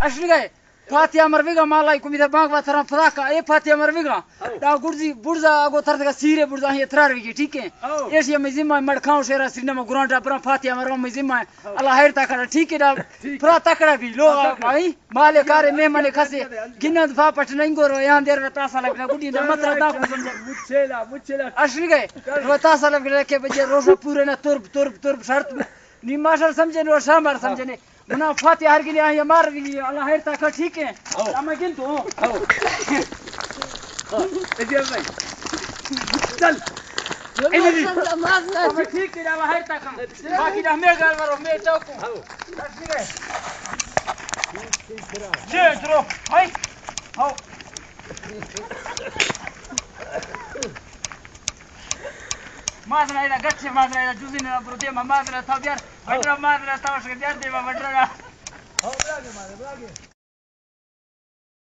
اشنگے، فاتحہ مروگا، مالا کو میدا بانگ واتران فراکا، اے فاتحہ مروگا۔ دا گڑزی برزا اگو تردگا سیرے برزا ہی ترار ویگی، ٹھیک ہے؟ ایشی ہمیں ذمہ مڑکھاؤں شیرا سرینما گرانڈا برا فاتحہ مرو ہمیں ذمہ۔ اللہ خیر تا کرا، ٹھیک ہے؟ دا پرا تکڑا بھی لو بھائی، مالے کارے مہمانے کھسے، گنند فا پٹ نہیں گورو، یہاں دیر تاسا لگنا، گڈی دا مطلب دا کو سمجھا۔ اشنگے، وہ تاسا لگنا کہ بجے روزہ پورے نا ترب، ترب، ترب شرط۔ نی ماشر سمجھے نو شامار سمجھے نے۔ منا فاتحہ ہر گلی آئی مار گلی، اللہ خیر تا کا، ٹھیک ہے؟ اما گن تو۔ اجل بھائی۔ چل۔ اما ٹھیک ہے، اللہ خیر تا کا۔ باقی دا میں گھر ورو، میں چوکو۔ جی، درو۔ ہائی۔ ہاؤ۔ مازن ایدا گچے، مازن ایدا جوزی نے برو دیما، مازن تا بیار، بٹرا مازن تا وش بیار دیما بٹرا۔